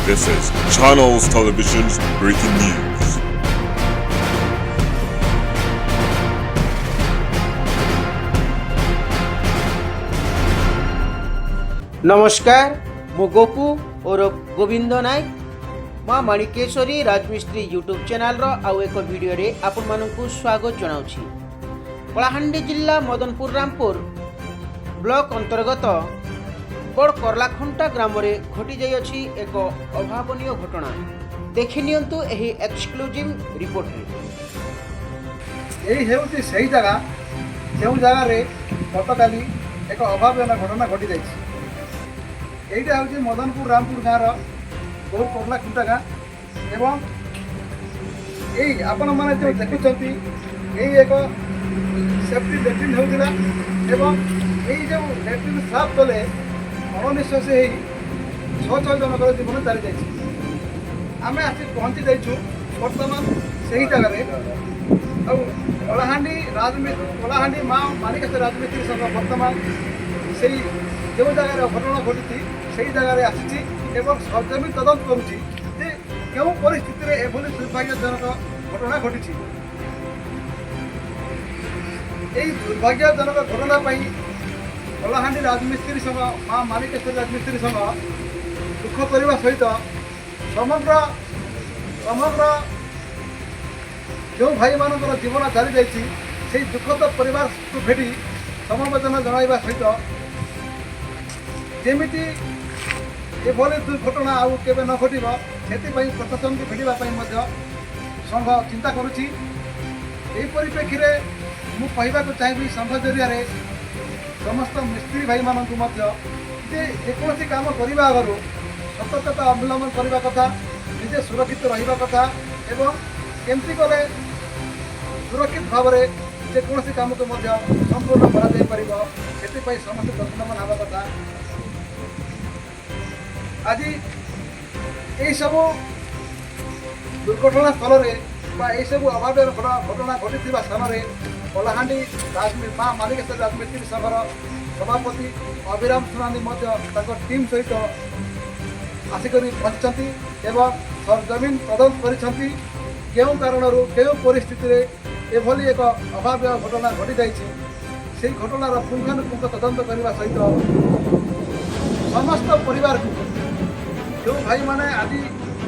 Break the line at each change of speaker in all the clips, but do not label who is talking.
This is Channels Television's breaking news.
ନମସ୍କାର, ମୁଁ ଗୋପୁ ଓରଫ ଗୋବିନ୍ଦ ନାୟକ। ମା ମାଣିକେଶ୍ୱରୀ ରାଜମିସ୍ତ୍ରୀ ୟୁଟ୍ୟୁବ୍ ଚ୍ୟାନେଲର ଆଉ ଏକ ଭିଡ଼ିଓରେ ଆପଣମାନଙ୍କୁ ସ୍ୱାଗତ ଜଣାଉଛି। କଳାହାଣ୍ଡି ଜିଲ୍ଲା ମଦନପୁର ରାମପୁର ବ୍ଲକ ଅନ୍ତର୍ଗତ ବଡ଼ କର୍ଲାଖୁଣ୍ଟା ଗ୍ରାମରେ ଘଟିଯାଇଅଛି ଏକ ଅଭାବନୀୟ ଘଟଣା। ଦେଖିନିଅନ୍ତୁ ଏହି ଏକ୍ସକ୍ଲୁଜିଭ୍ ରିପୋର୍ଟରେ।
ଏଇ ହେଉଛି ସେଇ ଜାଗା, ଯେଉଁ ଜାଗାରେ ଗତକାଲି ଏକ ଅଭାବଜନକ ଘଟଣା ଘଟିଯାଇଛି। ଏଇଟା ହେଉଛି ମଦନପୁର ରାମପୁର ଗାଁର ବହୁତ ପତଳା ଖୁଣ୍ଟା ଗାଁ ଏବଂ ଏଇ ଆପଣମାନେ ଯେଉଁ ଦେଖୁଛନ୍ତି, ଏଇ ଏକ ସେଫ୍ଟି ଲାଟ୍ରିନ୍ ହେଉଥିଲା ଏବଂ ଏଇ ଯେଉଁ ଲାଟ୍ରିନ୍ ସାଫ୍ କଲେ ଅଣନିଶ୍ୱାସୀ ହେଇ ଛଅ ଛଅ ଜଣଙ୍କର ଜୀବନ ଚାଲିଯାଇଛି। ଆମେ ଆସି ପହଞ୍ଚି ଯାଇଛୁ ବର୍ତ୍ତମାନ ସେହି ଜାଗାରେ। ଆଉ କଳାହାଣ୍ଡି ରାଜମିସ୍ତ୍ରୀ, କଳାହାଣ୍ଡି ମା ମାଣିକେଶ୍ୱରୀ ରାଜମିସ୍ତ୍ରୀ ସଂଘ ବର୍ତ୍ତମାନ ସେଇ ଯେଉଁ ଜାଗାରେ ଅଘଟଣ ଘଟିଛି, ସେଇ ଜାଗାରେ ଆସିଛି ଏବଂ ସରଜମିନ ତଦନ୍ତ କରୁଛି ଯେ କେଉଁ ପରିସ୍ଥିତିରେ ଏଭଳି ଦୁର୍ଭାଗ୍ୟଜନକ ଘଟଣା ଘଟିଛି। ଏହି ଦୁର୍ଭାଗ୍ୟଜନକ ଘଟଣା ପାଇଁ କଳାହାଣ୍ଡି ରାଜମିସ୍ତ୍ରୀ ସଂଘ, ମା ମାଣିକେଶ୍ୱରୀ ରାଜମିସ୍ତ୍ରୀ ସଂଘ ଦୁଃଖ କରିବା ସହିତ ସମଗ୍ର ଯେଉଁ ଭାଇମାନଙ୍କର ଜୀବନ ଚାଲିଯାଇଛି, ସେଇ ଦୁଃଖଦ ପରିବାରକୁ ଭେଟି ସମବେଦନା ଜଣାଇବା ସହିତ ଯେମିତି ଏଭଳି ଦୁର୍ଘଟଣା ଆଉ କେବେ ନ ଘଟିବ, ସେଥିପାଇଁ ପ୍ରଶାସନକୁ ଭେଟିବା ପାଇଁ ମଧ୍ୟ ସଂଘ ଚିନ୍ତା କରୁଛି। ଏହି ପରିପ୍ରେକ୍ଷୀରେ ମୁଁ କହିବାକୁ ଚାହିଁବି ସଂଘ ଜରିଆରେ ସମସ୍ତ ମିସ୍ତ୍ରୀ ଭାଇମାନଙ୍କୁ ମଧ୍ୟ ଯେ ଯେକୌଣସି କାମ କରିବା ଆଗରୁ ସତର୍କତା ଅବଲମ୍ବନ କରିବା କଥା, ନିଜେ ସୁରକ୍ଷିତ ରହିବା କଥା ଏବଂ କେମିତି କଲେ ସୁରକ୍ଷିତ ଭାବରେ ଯେକୌଣସି କାମକୁ ମଧ୍ୟ ସମ୍ପୂର୍ଣ୍ଣ କରାଯାଇପାରିବ, ସେଥିପାଇଁ ସମସ୍ତେ ଯତ୍ନବାନ ହେବା କଥା। ଆଜି ଏଇସବୁ ଦୁର୍ଘଟଣା ସ୍ଥଳରେ ବା ଏଇସବୁ ଅଭାବୀୟ ଘଟଣା ଘଟିଥିବା ସ୍ଥାନରେ କଳାହାଣ୍ଡି ମା ମାଣିକେଶ୍ୱରୀ ରାଜମିସ୍ତ୍ରୀ ସଂଘର ସଭାପତି ଅଭିରାମ ସୁନାନୀ ମଧ୍ୟ ତାଙ୍କ ଟିମ୍ ସହିତ ଆସିକରି ପହଞ୍ଚିଛନ୍ତି ଏବଂ ସରଜମିନ ତଦନ୍ତ କରିଛନ୍ତି, କେଉଁ କାରଣରୁ, କେଉଁ ପରିସ୍ଥିତିରେ ଏଭଳି ଏକ ଅଭାବୀୟ ଘଟଣା ଘଟିଯାଇଛି। ସେହି ଘଟଣାର ପୁଙ୍ଖାନୁପୁଙ୍ଖ ତଦନ୍ତ କରିବା ସହିତ ସମସ୍ତ ପରିବାରକୁ, ଯେଉଁ ଭାଇମାନେ ଆଜି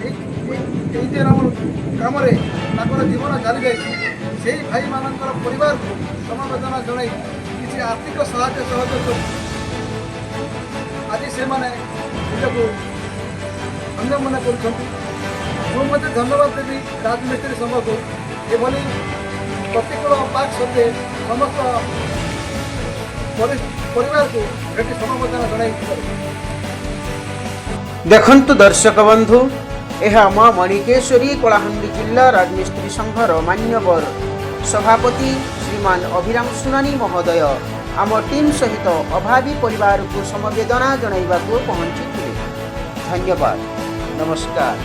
ଏଇ ଯେ ଆମ କାମରେ ତାଙ୍କର ଜୀବନ ଚାଲିଯାଇଛି, ସେଇ ଭାଇମାନଙ୍କର ପରିବାରକୁ ସମବେଦନା ଜଣାଇ କିଛି ଆର୍ଥିକ ସାହାଯ୍ୟ ସହଯୋଗ କରି ଆଜି ସେମାନେ ନିଜକୁ ଧନ୍ୟ ମନେ କରୁଛନ୍ତି। ମୁଁ ମଧ୍ୟ ଧନ୍ୟବାଦ ଦେବି ରାଜମିସ୍ତ୍ରୀ ସଂଘକୁ, ଏଭଳି ପ୍ରତିକୂଳ ପାକ୍ ସତ୍ତ୍ୱେ ସମସ୍ତ ପରିବାରକୁ ଭେଟି ସମବେଦନା ଜଣାଇଥିବାରୁ।
ଦେଖନ୍ତୁ ଦର୍ଶକ ବନ୍ଧୁ, ଏହା ମା ମଣିକେଶ୍ୱରୀ କଳାହାଣ୍ଡି ଜିଲ୍ଲା ରାଜମିସ୍ତ୍ରୀ ସଂଘର ମାନ୍ୟବର ସଭାପତି ଶ୍ରୀମାନ ଅଭିରାମ ସୁନାନୀ ମହୋଦୟ ଆମ ଟିମ୍ ସହିତ ଅଭାବୀ ପରିବାରକୁ ସମବେଦନା ଜଣାଇବାକୁ ପହଞ୍ଚିଥିଲେ। ଧନ୍ୟବାଦ, ନମସ୍କାର।